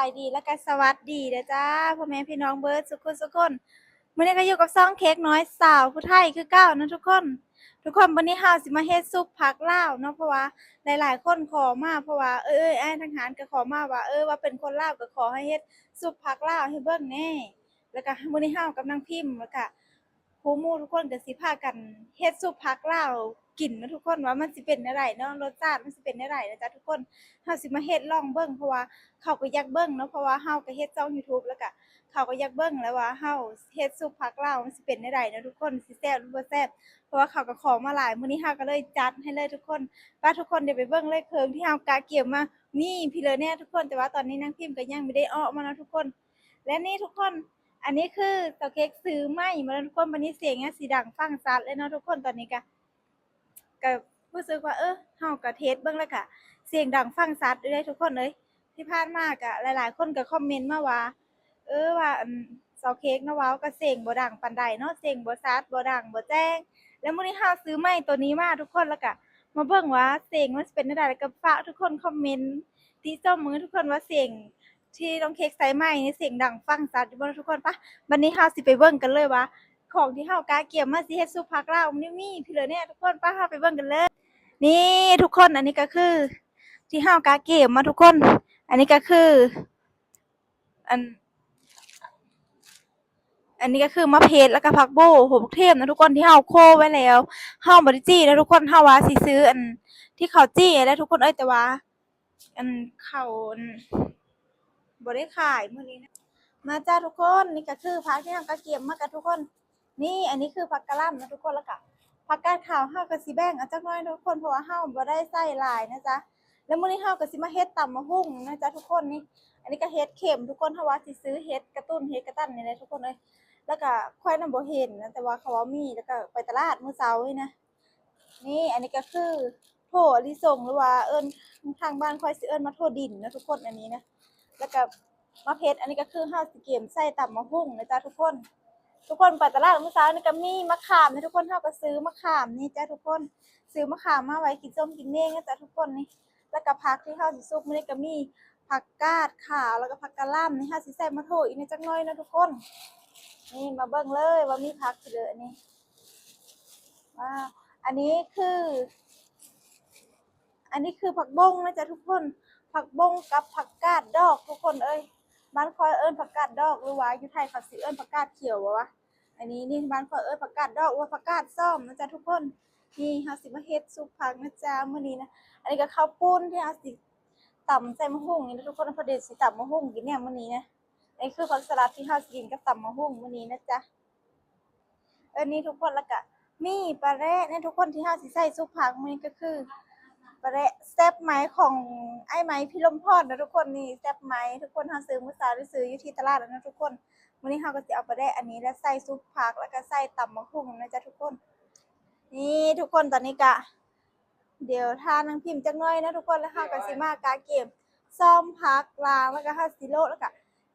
ສະບາຍດີ ແລ້ວກໍສະຫວັດດີເດີຈ້າ ພໍ່ແມ່ພີ່ນ້ອງເບິດສຸກຄົນສຸກຄົນ. ມື້ນີ້ກໍຢູ່ກັບຊ່ອງເຄ້ກນ້ອຍສາວຜູ້ໄທຄືເກົ່ານະທຸກຄົນ. ທຸກຄົນ ມື້ນີ້ເຮົາຊິມາເຮັດຊຸບຜັກລາວເນາະ ເພາະວ່າຫຼາຍໆຄົນຂໍມາ ເພາະວ່າເອີຍໆ ອ້າຍໆ ທາງຮ້ານກໍຂໍມາວ່າ ເອີ ວ່າເປັນຄົນລາວກໍຂໍໃຫ້ເຮັດຊຸບຜັກລາວໃຫ້ເບິ່ງແດ່. ແລ້ວກໍມື້ນີ້ເຮົາກັບນາງພິມ ແລ້ວກໍ ຄູ່ໝູ່ທຸກຄົນກໍຊິພາກັນເຮັດຊຸບຜັກລາວກິນເນາະທຸກຄົນ ວ່າມັນຊິເປັນແນວໃດເນາະ ລົດຊາດມັນຊິເປັນແນວໃດນະຈ໊ະທຸກຄົນ. ເຮົາຊິມາເຮັດລອງເບິ່ງ ເພາະວ່າເຂົາກໍຢາກເບິ່ງເນາະ ເພາະວ່າເຮົາກໍເຮັດຊ່ອງຢູທູບ ແລ້ວກໍເຂົາກໍຢາກເບິ່ງແຫຼະວ່າເຮົາເຮັດຊຸບຜັກລາວມັນຊິເປັນແນວໃດເນາະທຸກຄົນ ຊິແຊບຫຼືບໍ່ແຊບ ເພາະວ່າເຂົາກໍຂໍມາຫຼາຍ. ມື້ນີ້ເຮົາກໍເລີຍຈັດໃຫ້ເລີຍທຸກຄົນ. ໄປທຸກຄົນ ດຽວໄປເບິ່ງເລີຍ ເຄື່ອງທີ່ເຮົາກະກຽມມາມີພີ້ເລີແນ່ທຸກຄົນ. ແຕ່ວ່າຕອນນີ້ນາງພິມກໍຍັງບໍ່ໄດ້ອອກມາເນາະທຸກຄົນ. ແລະນີ້ທຸກຄົນ ອັນນີ້ຄືສາວເຄ້ກຊື້ໄມ້ມາແລ້ວທຸກຄົນ ບັດນີ້ສຽງຫຍັງຊິດັງຟັງຊັດເລີຍເນາະທຸກຄົນ. ຕອນນີ້ກະ ກະຮູ້ສຶກວ່າ ເອີ ເຮົາກະເທສເບິ່ງແລ້ວກະສຽງດັງຟັງຊັດຢູ່ເດ້ທຸກຄົນເອີຍ. ທີ່ຜ່ານມາກະຫຼາຍໆຄົນກະຄອມເມັນມາວ່າ ເອີ ວ່າ ອັນ ສາວເຄ້ກເນາະ ເວົ້າກະສຽງບໍ່ດັງປານໃດເນາະ ສຽງບໍ່ຊັດ ບໍ່ດັງ ບໍ່ແຈ້ງ. ແລ້ວມື້ນີ້ເຮົາຊື້ໄມ້ໂຕນີ້ມາທຸກຄົນ ແລ້ວກະມາເບິ່ງວ່າສຽງມັນຊິເປັນແນວໃດ ແລ້ວກະຝາກທຸກຄົນຄອມເມັນ ຕິຊົມເບິ່ງທຸກຄົນວ່າສຽງທີ່ນ້ອງເຄ້ກໃສ່ໄມ້ນີ້ສຽງດັງຟັງຊັດຢູ່ບໍ່ທຸກຄົນ. ປະ ບັດນີ້ເຮົາຊິໄປເບິ່ງກັນເລີຍວ່າຂອງທີ່ເຮົາກະກຽມມາຊິເຮັດຊຸບຜັກລາວມັນມີພີ້ເລີແນ່ທຸກຄົນ. ປະ ເຮົາໄປເບິ່ງກັນເລີຍ. ນີ້ທຸກຄົນ ອັນນີ້ກໍຄືທີ່ເຮົາກະກຽມມາທຸກຄົນ. ອັນນີ້ກໍຄື ອັນ ອັນນີ້ກໍຄືໝາກເຜັດ ແລ້ວກໍຜັກບົ້ງ ຫົວບັກເທມນະທຸກຄົນ ທີ່ເຮົາໂຄໄວ້ແລ້ວ. ເຮົາບໍ່ໄດ້ຈີ່ນະທຸກຄົນ ເຮົາວ່າຊິຊື້ອັນທີ່ເຂົາຈີ່ແຫຼະທຸກຄົນເອີຍ ແຕ່ວ່າ ອັນ ເຂົາ ອັນ ບໍ່ໄດ້ຂາຍມື້ນີ້ນະ. ມາຈ້າທຸກຄົນ ນີ້ກໍຄືຜັກທີ່ເຮົາກະກຽມມາກັນທຸກຄົນ. ນີ້ ອັນນີ້ຄືຜັກກະຫຼ່າມນະທຸກຄົນ ແລ້ວກະຜັກກາດຂາວ ເຮົາກະຊິແບ່ງເອົາຈັກໜ້ອຍນະທຸກຄົນ ເພາະວ່າເຮົາບໍ່ໄດ້ໃສ່ຫຼາຍນະຈ໊ະ. ແລ້ວມື້ນີ້ເຮົາກະຊິມາເຮັດຕຳບັກຫຸ່ງນະຈ໊ະທຸກຄົນ. ນີ້ ອັນນີ້ກະເຫັດເຂັມທຸກຄົນ ເຮົາວ່າຊິຊື້ເຫັດກະຕຸ່ນ ເຫັດກະຕັນນີ້ແຫຼະທຸກຄົນເອີຍ. ແລ້ວກະຂ້ອຍນະບໍ່ເຫັນນະ ແຕ່ວ່າເຂົາວ່າມີ ແລ້ວກະໄປຕະຫຼາດມື້ເຊົ້ານີ້ນະ. ນີ້ ອັນນີ້ກໍຄືຖົ່ວລິສົງ ຫຼືວ່າເອີ້ນ ທາງບ້ານຂ້ອຍຊິເອີ້ນວ່າຖົ່ວດິນນະທຸກຄົນ ອັນນີ້ນະ. ແລ້ວກໍໝາກເຜັດ ອັນນີ້ກໍຄືເຮົາຊິກຽມໃສ່ຕຳບັກຫຸ່ງນະຈ້າທຸກຄົນ. ທຸກຄົນໄປຕະຫຼາດມື້ເຊົ້ານີ້ກໍມີໝາກຂາມນະທຸກຄົນ ເຮົາກໍຊື້ໝາກຂາມນີ້ຈ້າທຸກຄົນ ຊື້ໝາກຂາມມາໄວ້ກິນສົ້ມກິນເມງນະຈ້າທຸກຄົນນີ້. ແລ້ວກໍຜັກທີ່ເຮົາຊິຊຸບມື້ນີ້ກໍມີຜັກກາດຂາວ ແລ້ວກໍຜັກກະຫຼ່າມນີ້ ເຮົາຊິໃສ່ໝາກຖົ່ວອີກແດ່ຈັກໜ້ອຍເນາະທຸກຄົນ. ນີ້ມາເບິ່ງເລີຍວ່າມີຜັກຊິເລີອັນນີ້. ວ້າວ ອັນນີ້ຄື ອັນນີ້ຄືຜັກບົ້ງນະຈ໊ະທຸກຄົນ ຜັກບົ້ງກັບຜັກກາດດອກທຸກຄົນເອີຍ. ບ້ານຂ້ອຍເອີ້ນຜັກກາດດອກ ຫຼືວ່າຢູ່ໄທເຂົາຊິເອີ້ນຜັກກາດຂຽວບໍ່ວະ. ອັນນີ້ນີ້ ບ້ານຂ້ອຍເອີ້ນຜັກກາດດອກ ຫຼືວ່າຜັກກາດຊອມນະຈ໊ະທຸກຄົນ. ນີ້ເຮົາຊິມາເຮັດຊຸບຜັກນະຈ໊ະມື້ນີ້ນະ. ອັນນີ້ກໍເຂົ້າປຸ້ນທີ່ເຮົາຊິຕຳໃສ່ໝາກຫຸ່ງນີ້ນະທຸກຄົນ ເພາະດຽວຊິຕຳໝາກຫຸ່ງກິນແດ່ມື້ນີ້ນະ. ອັນນີ້ຄືຜັກສະຫຼັດທີ່ເຮົາຊິກິນກັບຕຳໝາກຫຸ່ງມື້ນີ້ນະຈ໊ະ. ເອີ ນີ້ທຸກຄົນ ແລ້ວກະມີປາແລະນະທຸກຄົນ ທີ່ເຮົາຊິໃສ່ຊຸບຜັກມື້ນີ້ກໍຄືປາແລະແຊບໄໝຂອງອ້າຍໄໝ ພິລົມພອນນະທຸກຄົນ. ນີ້ແຊບໄໝທຸກຄົນ ເຮົາຊື້ມື້ເຊົ້າ ໄດ້ຊື້ຢູ່ທີ່ຕະຫຼາດແລ້ວນະທຸກຄົນ. ມື້ນີ້ເຮົາກໍຊິເອົາປາແລະອັນນີ້ແຫຼະໃສ່ຊຸບຜັກ ແລ້ວກໍໃສ່ຕຳບັກຫຸ່ງນະຈ໊ະທຸກຄົນ. ນີ້ທຸກຄົນ ຕອນນີ້ກະ ດຽວຖ້ານາງພິມຈັກໜ້ອຍເນາະທຸກຄົນ ແລ້ວເຮົາກໍຊິມາກະກຽມຊອມຜັກລ້າງ ແລ້ວກໍເຮົາຊິໂລະ ແລ້ວກໍ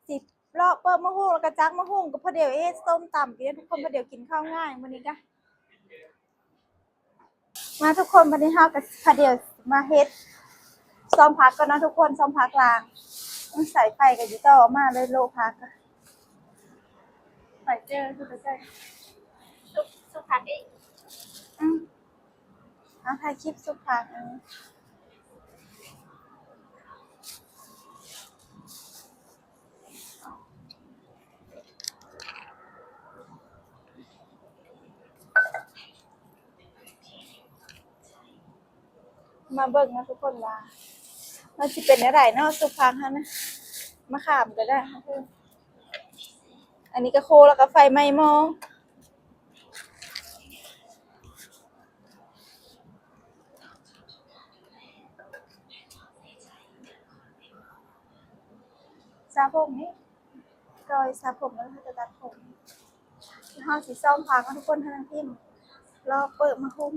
ຊິເລາະເປີກໝາກຫຸ່ງ ແລ້ວກໍຈັກໝາກຫຸ່ງ ກໍພໍດຽວເຮັດສົ້ມຕຳກິນເດີທຸກຄົນ ພໍດຽວກິນເຂົ້າງ່າຍມື້ນີ້ກະ. ມາທຸກຄົນ ບັດນີ້ເຮົາກໍພໍດຽວມາເຮັດຊອມຜັກກ່ອນເນາະທຸກຄົນ ຊອມຜັກລ້າງ. ອື ສາຍໄຟກໍຊິຕໍ່ມາເລີຍ ໂລະຜັກ ໄປເຈີ ຄືໄປເຈີ ຊຸບ ຊຸບຜັກອີກ. ອື ເອົາຖ່າຍຄລິບຊຸບຜັກ ເອີ ມາເບິ່ງນະທຸກຄົນວ່າມັນຊິເປັນແນວໃດເນາະ ຊຸບຜັກຫັ້ນນະ. ມາຂ້າມກໍໄດ້ ອັນນີ້ກໍໂຄ ແລ້ວກໍໄຟໄໝ້ໝໍ້. ສະຜົມນີ້ ໂດຍ ສະຜົມແລ້ວເຮົາຈະຕັດຜົມ. ເຮົາຊິຊອມຜັກເນາະທຸກຄົນ ທາງນັ້ນພິມ ລອເປີດມາຫຸ່ມ.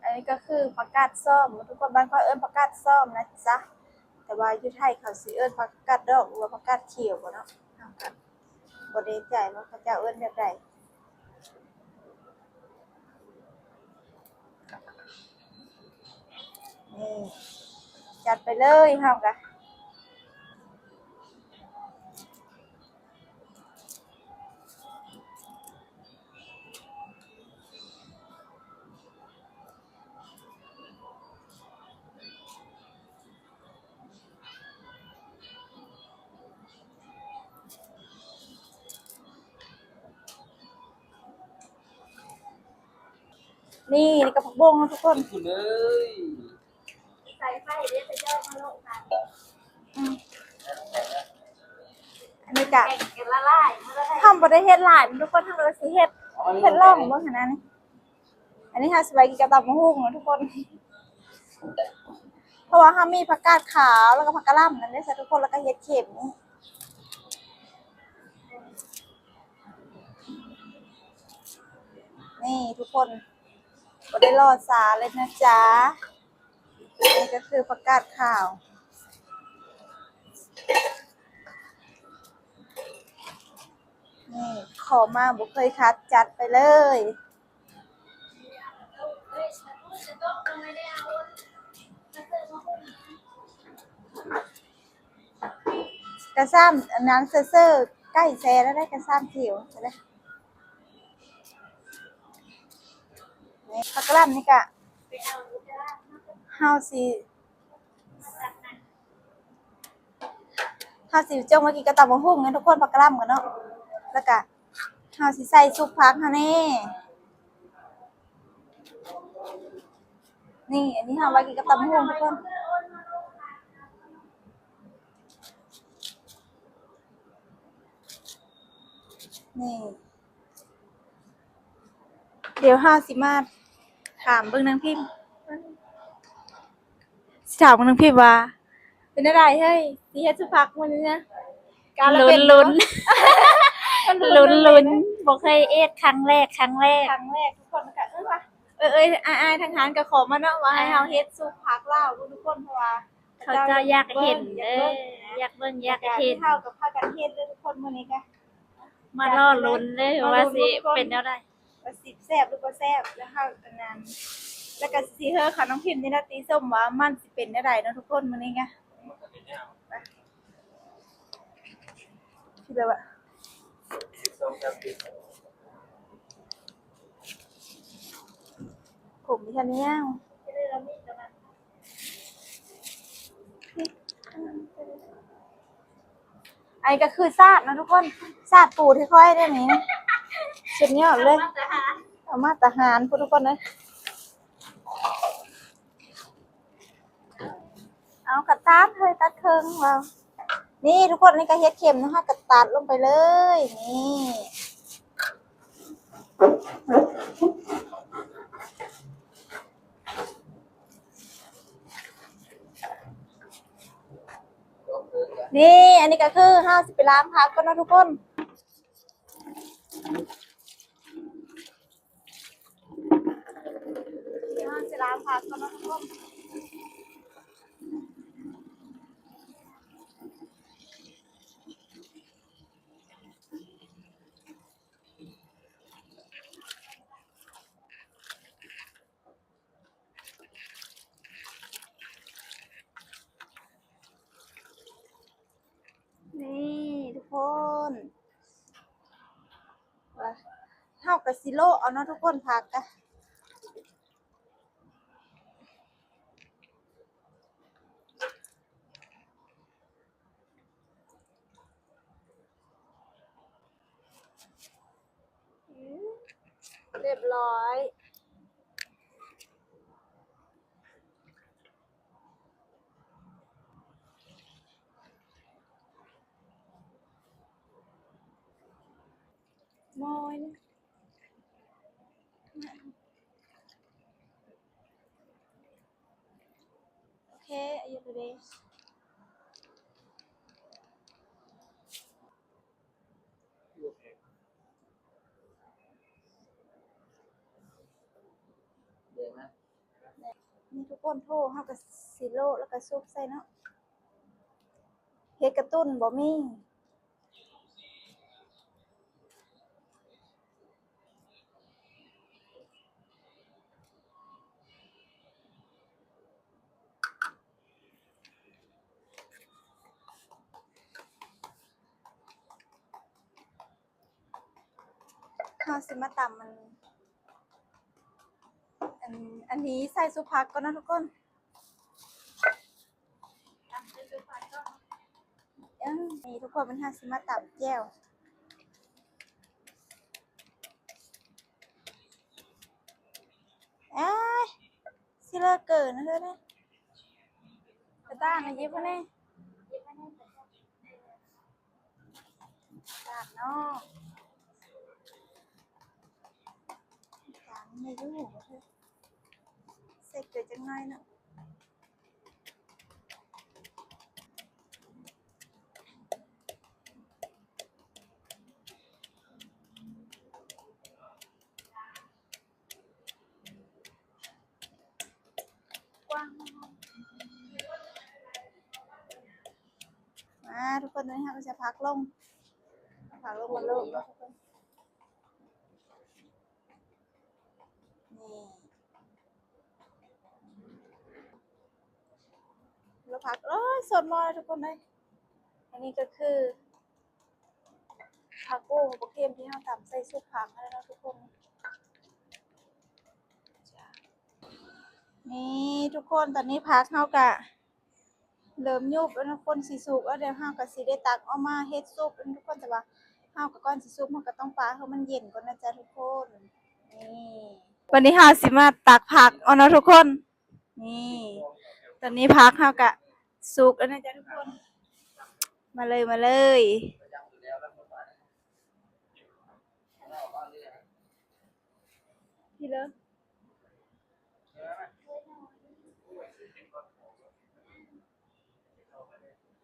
ອັນນີ້ກໍຄືຜັກກາດຊອມ ທຸກຄົນ ບ້ານຂ້ອຍເອີ້ນຜັກກາດຊອມນະຈ໊ະ ແຕ່ວ່າຢູ່ໄທເຂົາຊິເອີ້ນຜັກກາດດອກ ຫຼືວ່າຜັກກາດຂຽວບໍເນາະ ເຮົາກໍບໍ່ ບໍ່ແນ່ໃຈວ່າເຂົາເຈົ້າເອີ້ນແບບໃດ. ນີ້ ຈັດໄປເລີຍເຮົາກະ. ນີ້ ນີ້ກະຜັກບົ້ງເນາະທຸກຄົນ. ນີ້ເລີຍ ໃສ່ໄຟເດ້ ເຂົາເຈົ້າມາໂລະກັນ. ອືມ ອັນນີ້ກະ ແບ່ງກັນລະລາຍ ເຮົາບໍ່ໄດ້ເຮັດຫຼາຍທຸກຄົນ ເຮົາກະຊິເຮັດ ເຮັດລອງເບິ່ງຫັ້ນນະນີ້. ອັນນີ້ເຮົາຊິໄວ້ກິນກັບຕຳບັກຫຸ່ງເນາະທຸກຄົນ ເພາະວ່າເຮົາມີຜັກກາດຂາວ ແລ້ວກະຜັກກະຫຼ່ຳນັ້ນເດ້ຊະທຸກຄົນ ແລ້ວກະເຫັດເຂັມ. ນີ້ທຸກຄົນ ບໍ່ໄດ້ລໍຊ້າເລີຍນະຈ໊ະ. ນີ້ກະຄືຜັກກາດຂາວ ນີ້ ຂໍມາບໍ່ເຄີຍຂາດ ຈັດໄປເລີຍ. ກະຊ້ຳອັນນັ້ນເຊີໆ ໃກ້ແຊແລ້ວເດ້ ກະຊ້ຳຂຽວແລ້ວເດ້. ນີ້ ຜັກກະຫຼ່ຳນີ້ກະ ເຮົາຊິ ເຮົາຊິຈົ່ງໄວ້ກິນກັບຕຳບັກຫຸ່ງເນາະທຸກຄົນ ຜັກກະຫຼ່ຳກະເນາະ ແລ້ວກະເຮົາຊິໃສ່ຊຸບຜັກເຮົາແນ່. ນີ້ ອັນນີ້ເຮົາໄວ້ກິນກັບຕຳບັກຫຸ່ງທຸກຄົນ. ນີ້ ດຽວເຮົາຊິມາຖາມເບິ່ງນາງພິມ ຊິຖາມເບິ່ງນາງພິມວ່າ ເປັນແນວໃດເຮີ້ຍ ຊິເຮັດຊຸບຜັກມື້ນີ້ນະ. ລຸ້ນ ລຸ້ນ ລຸ້ນ ລຸ້ນ ບໍ່ເຄີຍເຮັດ ຄັ້ງແລກ ຄັ້ງແລກ ຄັ້ງແລກ ທຸກຄົນກະ ເອີ ວ່າ ເອີ ເອີຍ ອ້າຍໆທາງຮ້ານກະຂໍມາເນາະ ວ່າໃຫ້ເຮົາເຮັດຊຸບຜັກລາວເບິ່ງທຸກຄົນ ເພາະວ່າ ເຂົາເຈົ້າຢາກເຫັນເດີ ຢາກເບິ່ງ ຢາກເຫັນ ແລ້ວກະເຮົາກະພາກັນເຮັດເດີທຸກຄົນ ມື້ນີ້ກະ ມາລໍລຸ້ນເດີວ່າຊິເປັນແນວໃດ ວ່າຊິແຊບຫຼືບໍ່ແຊບ ແລ້ວເຮົາອັນນັ້ນ ແລ້ວກະຊິເຮີ້ເຂົ້ານ້ອງພິມນີ້ລະຕິຊົມວ່າມັນຊິເປັນແນວໃດເນາະທຸກຄົນ ມື້ນີ້ກະ ໄປ ຄິດແລ້ວວ່າ ຜົມມີແຄ່ນີ້. ອັນນີ້ກະຄືຊາດເນາະທຸກຄົນ ຊາດປູດໃຫ້ຂ້ອຍເດ້ນີ້ ສຸດຍອດເລີຍ ເອົາມາດຕະຫານພຸ້ນທຸກຄົນເອີຍ. ເອົາກະຕັດເຮີ້ຍ ຕັດເຄິ່ງເວົ້າ. ນີ້ທຸກຄົນ ນີ້ກະເຫັດເຂັມເນາະ ເຮົາກະຕັດລົງໄປເລີຍ ນີ້. ນີ້ ອັນນີ້ກະຄືເຮົາຊິໄປລ້າງຜັກກ່ອນເນາະທຸກຄົນ ເຮົາຊິລ້າງຜັກກ່ອນເນາະທຸກຄົນ. ນີ້ທຸກຄົນ ເຮົາກະຊິໂລະເອົາເນາະທຸກຄົນ ຜັກກະ ອືມ ຮຽບຮ້ອຍ. ໂອເຄ ອາຍຸເດ. ນີ້ທຸກຄົນ ໂທ ເຮົາກະຊິໂລະ ແລ້ວກະຊຸບໃສ່ເນາະ ເຫັດກະຕຸ້ນບໍ່ມີ. ເຮົາຊິມາຕຳອັນ ອັນ ອັນນີ້ໃສ່ຊຸບຜັກກ່ອນເນາະທຸກຄົນ. ຕຳໃສ່ຊຸບຜັກກ່ອນ. ເອີ ນີ້ທຸກຄົນ ມື້ນີ້ເຮົາຊິມາຕຳແຈ່ວ. ເອີຍ ຊິເລີກເກີນເດີນະ. ກະຕ່ານະ ຫຍິບມາແດ່. ຕາດເນາະ ຈານໃຫຍ່ຢູ່ ໃສ່ເກືອຈັກໜ້ອຍເນາະ. ມາທຸກຄົນ ຕອນນີ້ເຮົາກະຈະຜັກລົງ ຜັກລົງມາໂລດເນາະທຸກຄົນ. ນີ້ ລາວຜັກ ໂອ້ຍ ສົດໝໍ້ເລີຍທຸກຄົນເອີຍ. ອັນນີ້ກະຄືຜັກບຸ້ງ ບັກເຂັມທີ່ເຮົາຕຳໃສ່ຊຸບຜັກຫັ້ນແຫຼະເນາະທຸກຄົນ. ນີ້ທຸກຄົນ ຕອນນີ້ຜັກເຮົາກະເລີ່ມຍຸບແລ້ວເນາະ ຄົນຊິສຸກແລ້ວ. ດຽວເຮົາກະຊິໄດ້ຕັກອອກມາເຮັດຊຸບເນາະທຸກຄົນ ແຕ່ວ່າເຮົາກະ ກ່ອນຊິສຸກເຮົາກະຕ້ອງປະໃຫ້ມັນເຢັນກ່ອນນະຈ໊ະທຸກຄົນ. ນີ້ ບາດນີ້ເຮົາຊິມາຕັກຜັກເອົາເນາະທຸກຄົນ. ນີ້ ຕອນນີ້ຜັກເຮົາກະສຸກແລ້ວນະຈ໊ະທຸກຄົນ. ມາເລີຍ ມາເລີຍ ພີ່ເລີ.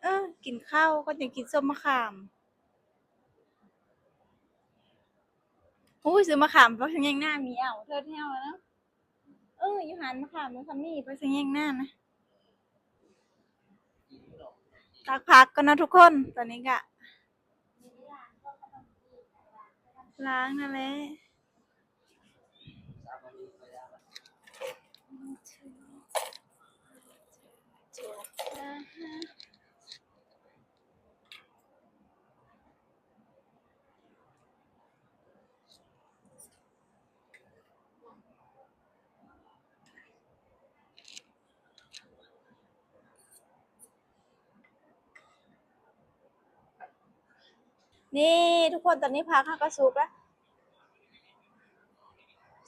ເອີ ກິນເຂົ້າກ່ອນ ຈັ່ງກິນສົ້ມມະຂາມ. ໂອ້ຍ ຊື້ມະຂາມ ໄປຊະແຍງໜ້າມີເອົາ ເທີດແຮວນະ. ເອີ ຢູ່ຮ້ານມະຂາມ ມັນກະມີ ໄປຊະແຍງໜ້ານະ. ຕັກຜັກກ່ອນເນາະທຸກຄົນ ຕອນນີ້ກະ ລ້າງນັ້ນແຫຼະ. ນີ້ທຸກຄົນ ຕອນນີ້ຜັກເຮົາກະສຸກລະ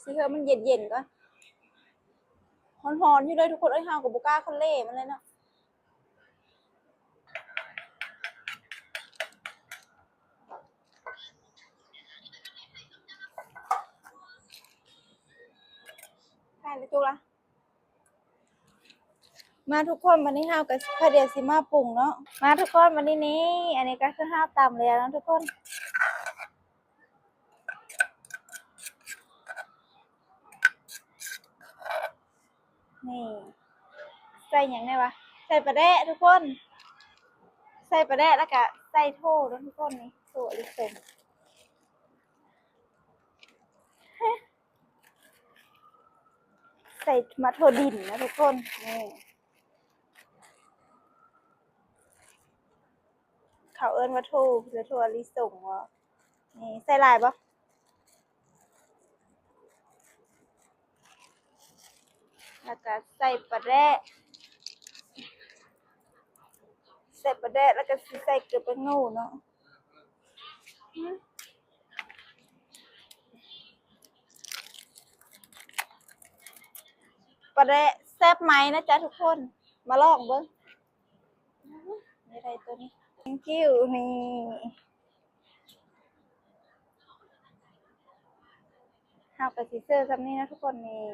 ຊິໃຫ້ມັນເຢັນໆກ່ອນ. ຮ້ອນໆຢູ່ເລີຍທຸກຄົນເອີຍ ເຮົາກະບໍ່ກ້າຄົນເລມັນເລີຍເນາະ. ໄດ້ລະ ຈຸກລະ. ມາທຸກຄົນ ບາດນີ້ເຮົາກະ ພະດຽວຊິມາປຸງເນາະ. ມາທຸກຄົນ ບາດນີ້ນີ້ ອັນນີ້ກະຄືເຮົາຕຳແລ້ວເນາະທຸກຄົນ. ນີ້ ໃສ່ຫຍັງແດ່ວະ? ໃສ່ປາແດະທຸກຄົນ ໃສ່ປາແດະ ລະກະໃສ່ໂທເນາະທຸກຄົນ. ນີ້ ໂທອາລິສົງ ໃສ່ມາໂທດິນນະທຸກຄົນ. ນີ້ ເຂົາເອີ້ນວ່າໂທ ຫຼື ໂທອາລິສົງບໍ? ນີ້ ໃສ່ຫຼາຍບໍ? ລະກະໃສ່ປາແດະ ໃສ່ປາແດະ ລະກະຊິໃສ່ເກືອແປ້ງໂນ່ເນາະ. ປາແດະແຊບໄໝນະຈ໊ະທຸກຄົນ ມາລອງເບິ່ງ. ນີ້ໄດ້ໂຕນີ້ thank you ນີ້ ເຮົາກະຊິເສີບຊ່ຳນີ້ເນາະທຸກຄົນ. ນີ້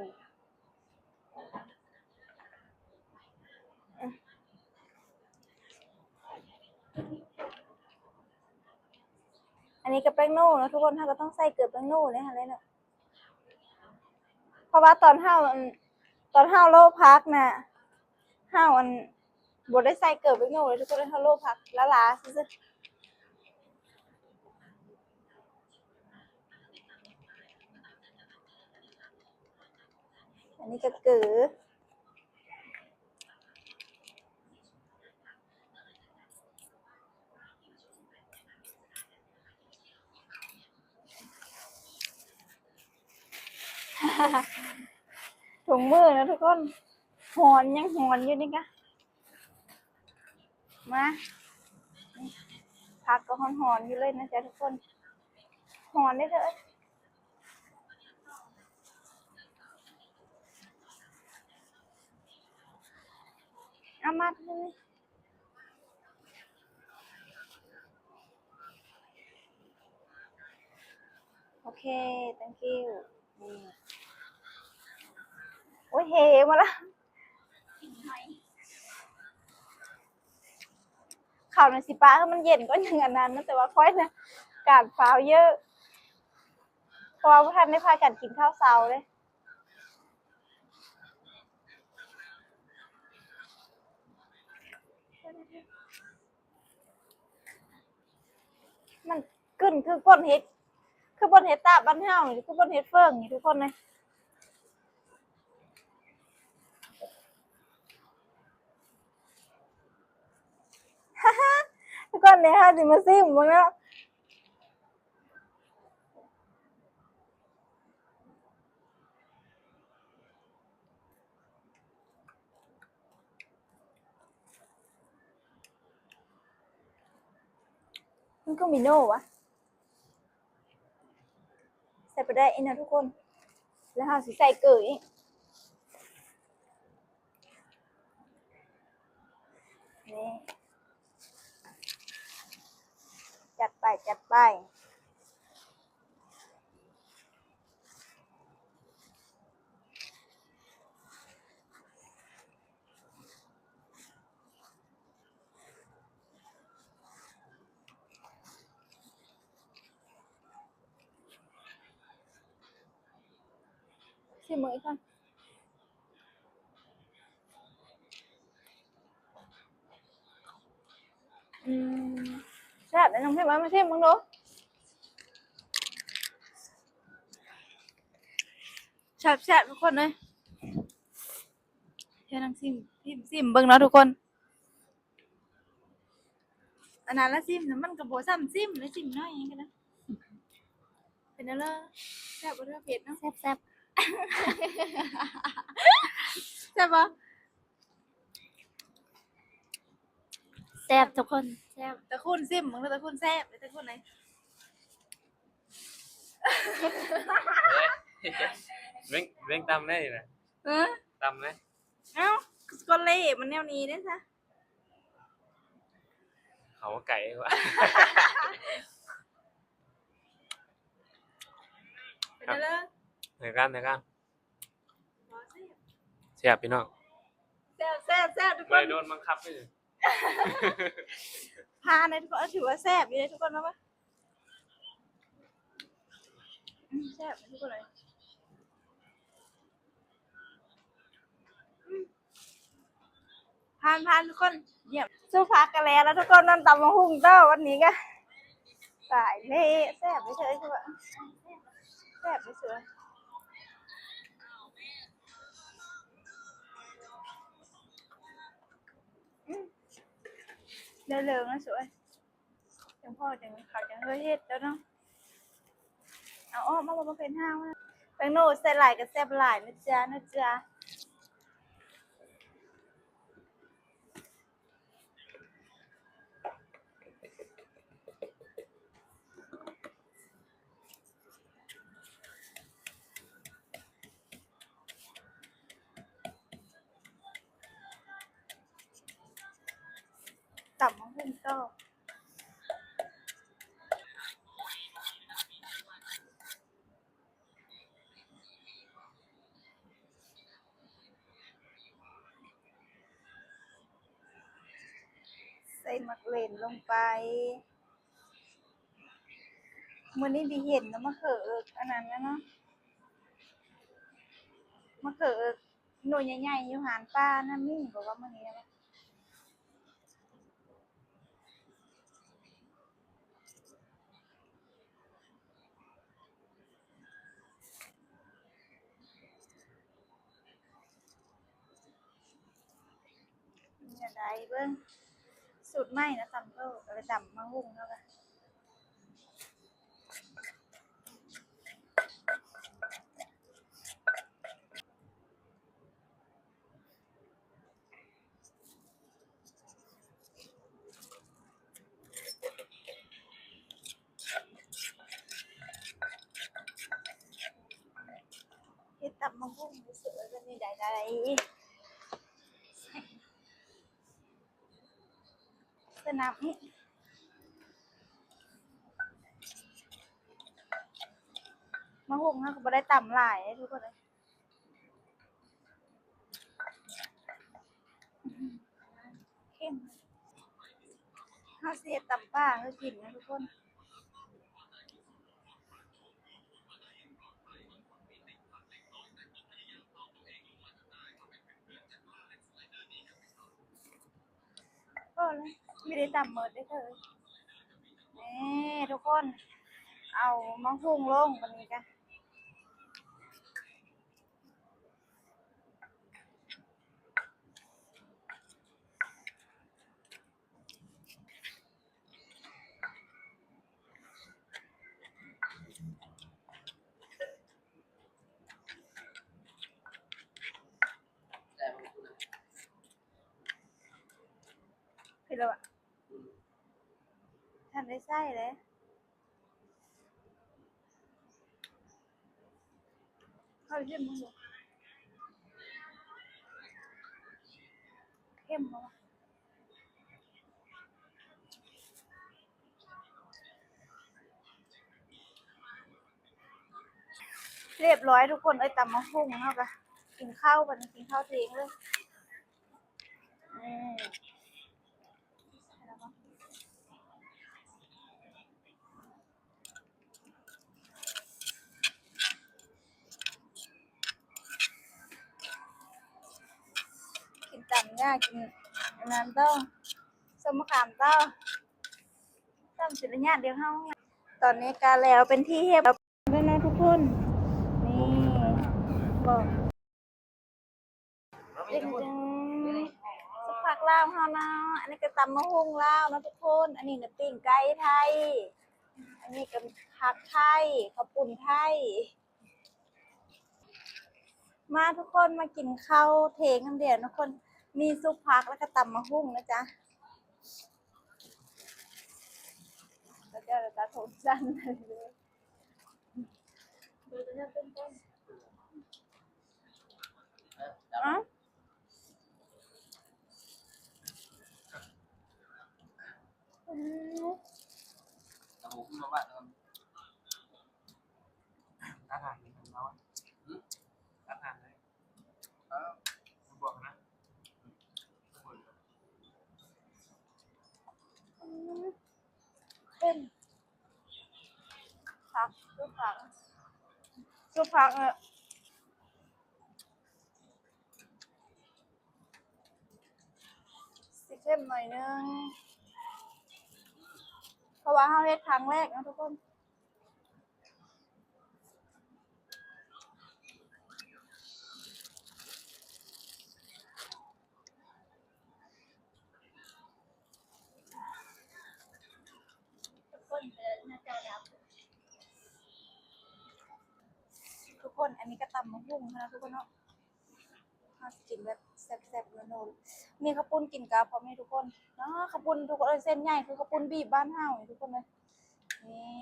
ອັນນີ້ກະແປ້ງໂນ່ເນາະທຸກຄົນ ເຮົາກະຕ້ອງໃສ່ເກືອແປ້ງໂນ່ແດ່ຫັ້ນແຫຼະເນາະ. ເພາະວ່າຕອນເຮົາ ອັນ ຕອນເຮົາໂລະຜັກນະ ເຮົາ ອັນ ບໍ່ໄດ້ໃສ່ເກີບແປ້ງໂນ່ເລີຍທຸກຄົນ ເຮົາໂລະຜັກຫຼາໆຊື່ໆ. ອັນນີ້ກະເກີ. ນີ້ ຖົງມືນະທຸກຄົນ ຮ້ອນ ຍັງຮ້ອນຢູ່ນີ້ກະ ມາ ນີ້ ຜັກກໍຮ້ອນໆຢູ່ເລີຍນະຈ໊ະທຸກຄົນ ຮ້ອນເດີ້ເທີ້ຍ ເອົາມາ ໂອເຄ thank you ນີ້ ໂອ້ຍ ເຫມາລະ ເຂົ້ານະຊິປະໃຫ້ມັນເຢັນກ່ອນ ຈັ່ງອັນນັ້ນນະ ແຕ່ວ່າຂ້ອຍນະ ການຟ້າວເຍີະ ເພາະວ່າບໍ່ທັນໄດ້ພາກັນກິນເຂົ້າເຊົ້າເດ້. ມັນກຶ້ນຄືບ່ອນເຮັດ ຄືບ່ອນເຮັດຕາບບ້ານເຮົານີ້ ຄືບ່ອນເຮັດເຝີນີ້ທຸກຄົນເອີຍ ທຸກຄົນເອີຍ ເຮົາຊິມາຊິມເບິ່ງເນາະ. ມັນຄືມີໂນວະ ໃສ່ໄປໄດ້ອີກນະທຸກຄົນ ແລ້ວເຮົາຊິໃສ່ເກີອີກ ນີ້ ຈັດໄປ ຈັດໄປ. ຊິມເບິ່ງອີກກ່ອນ ອືມ ແຊບເດ້ນ້ອງພິມ ເອົາມາຊິມເບິ່ງດູ ແຊບໆ ທຸກຄົນເອີຍ ໃຫ້ນ້ອງພິມ ພິມຊິມເບິ່ງເນາະທຸກຄົນ. ອັນນັ້ນລະຊິມນະ ມັນກໍບໍ່ຊ້ຳຊິມ ລະຊິມໜ້ອຍຫຍັງກໍໄດ້ ເປັນແນວເລີ ແຊບບໍ່ ຫຼືວ່າເຜັດເນາະ? ແຊບໆ ແຊບບໍ່? ແຊບທຸກຄົນ ແຊບ ຕະຄຸນຊິມເບິ່ງດູ ຕະຄຸນແຊບ ຕະຄຸນໄດ ເວັງ ເວັງຕຳໄດ້ນະ ເອີ ຕຳໄດ້ ເອົ້າ ກໍເລະມັນແນວນີ້ເດ້ຊະ. ເຂົ້າໄກ່ວ່າ ເປັນຈັ່ງໃດ? ໃນການ ໃນການ ແຊບພີ່ນ້ອງ ແຊບ ແຊບ ແຊບທຸກຄົນ ບໍ່ໄດ້ໂດນບັງຄັບເດ້ ຜ່ານເດ້ທຸກຄົນ ເອີ ຖືວ່າແຊບຢູ່ເດ້ທຸກຄົນ ມາ ມາ ອືມ ແຊບທຸກຄົນເອີຍ ອືມ ຜ່ານໆ ທຸກຄົນ ຢ້ຽມ ສູ້ພັກກັນແລ້ວ ແລ້ວທຸກຄົນ ນັ້ນຕຳບັກຫຸ່ງຕໍ່ ວັນນີ້ກະ ຕາຍແລ້ວ ແຊບເລີຍ ຄືວ່າ ແຊບເລີຍ ອືມ ໄດ້ເລີຍນະ ສວຍ. ຈັ່ງພໍຈັ່ງເຂົາຈັ່ງເຄີຍເຮັດແລ້ວເນາະ ເອົາອອກມາບໍ່ເປັນຫາວ ແປ້ງໂນດໃສ່ຫຼາຍກໍແຊບຫຼາຍນະຈ໊ະ ນະຈ໊ະ ຕຳບັກຫຸ່ງຕໍ່ ໃສ່ໝາກເລັ່ນລົງໄປ ມື້ນີ້ໄດ້ເຫັນແລ້ວ ມະເຂືອເອິກ ອັນນັ້ນນະເນາະ ມະເຂືອເອິກ ໜ່ວຍໃຫຍ່ໆ ຢູ່ຮ້ານປ້ານະ ມີບໍ່ວ່າມື້ນີ້ນະ ແນວໃດເບິ່ງ ສູດໃໝ່ນະ ຕຳໂທ ເອີ ຕຳໝາກຫຸ່ງເຮົາກະ. ໄດ້ ໄດ້ ສະໜັບນີ້ ໝາກຫຸ່ງເຮົາກໍບໍ່ໄດ້ຕຳຫຼາຍເດ້ທຸກຄົນເອີຍ. ເຂັ້ມ ເຮົາຊິເຮັດຕຳປ່າໃຫ້ກິນນະທຸກຄົນ. ໂອ້ຍ ມີແຕ່ຕຳໝົດເດີ້ເທີ. ນີ້ທຸກຄົນ ເອົາໝາກຫຸ່ງລົງບາດນີ້ກະ ເຜັດແລ້ວ ບໍ່ທັນໄດ້ໃສ່ເດ້. ເຂົ້າເຂັ້ມບໍ່? ເຂັ້ມບໍ່? ຮຽບຮ້ອຍທຸກຄົນເອີຍ ຕຳໝາກຫຸ່ງເຮົາກະກິນເຂົ້າ ບັດນີ້ກິນເຂົ້າທ່ຽງເລີຍ. ກິນຕຳຫຍ້າ ກິນອັນນັ້ນຕໍ່ ສົ້ມມະຂາມຕໍ່ ຕຳສິລະຍາດດຽວເຮົາ. ຕອນນີ້ກະແລ້ວເປັນທີ່ຮຽບຮ້ອຍແລ້ວເນາະທຸກຄົນ. ນີ້ ບອກ ເປັນຈັ່ງ ສຸບຜັກລາວເຮົາເນາະ. ອັນນີ້ກະຕຳໝາກຫຸ່ງລາວເນາະທຸກຄົນ. ອັນນີ້ນະປີ້ງໄກ່ໄທ ອັນນີ້ກະຜັກໄທ ເຂົ້າປຸ້ນໄທ. ມາທຸກຄົນ ມາກິນເຂົ້າທ່ຽງນຳດຽວທຸກຄົນ. ມີຊຸບຜັກ ແລ້ວກະຕຳໝາກຫຸ່ງນະຈ໊ະ. ເຂົາເຈົ້າລະຕາໂທນສັ້ນ. ເອົ້າ ອືມ ອືມ ເປັນ ຜັກ ຄືຜັກ ຄືຜັກ ເອີ ຊິເຄັມໜ້ອຍໜຶ່ງ ເພາະວ່າເຮົາເຮັດຄັ້ງແລກເນາະທຸກຄົນ. ທຸກຄົນ ອັນນີ້ກະຕຳໝາກຫຸ່ງນະທຸກຄົນເນາະ. ເຮົາຊິກິນແບບແຊບໆ ນົວໆ ມີເຂົ້າປຸ້ນກິນກັບພ້ອມນີ້ທຸກຄົນເນາະ. ເຂົ້າປຸ້ນທຸກຄົນເອີຍ ເສັ້ນໃຫຍ່ຄືເຂົ້າປຸ້ນບີບບ້ານເຮົານີ້ທຸກຄົນເອີຍ. ນີ້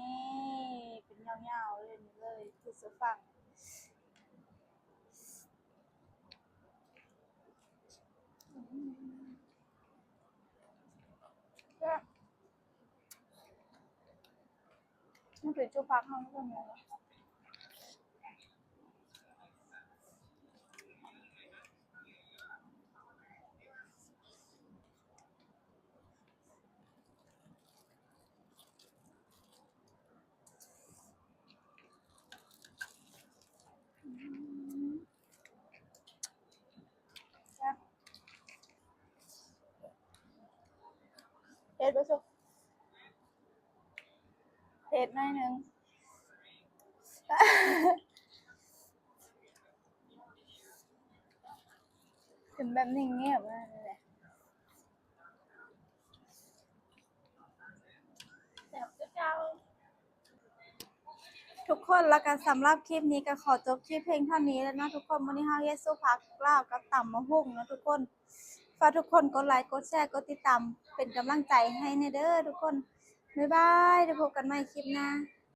ເປັນຍາວໆ ເລີຍ ນີ້ເລີຍ ຄືເສືອຝັ່ງ. ມັນເປັນຈຸພັກເຮົາເນາະ. ເຜັດບໍ່ສຸກ ເຜັດໜ້ອຍໜຶ່ງ ເປັນແບບນີ້ງຽບໆ ນັ້ນແຫຼະ. ທຸກຄົນ ແລ້ວກະສຳລັບຄລິບນີ້ກະຂໍຈົບຄລິບພຽງເທົ່ານີ້ແລ້ວເນາະທຸກຄົນ. ມື້ນີ້ເຮົາເຮັດຊຸບຜັກລາວກັບຕຳໝາກຫຸ່ງເນາະທຸກຄົນ. ຝາກທຸກຄົນກົດໄລ ກົດແຊ ກົດຕິດຕາມ ເປັນກຳລັງໃຈໃຫ້ແດ່ເດີທຸກຄົນ. ບາຍບາຍ ໄດ້ພົບກັນໃໝ່ຄລິບໜ້າ.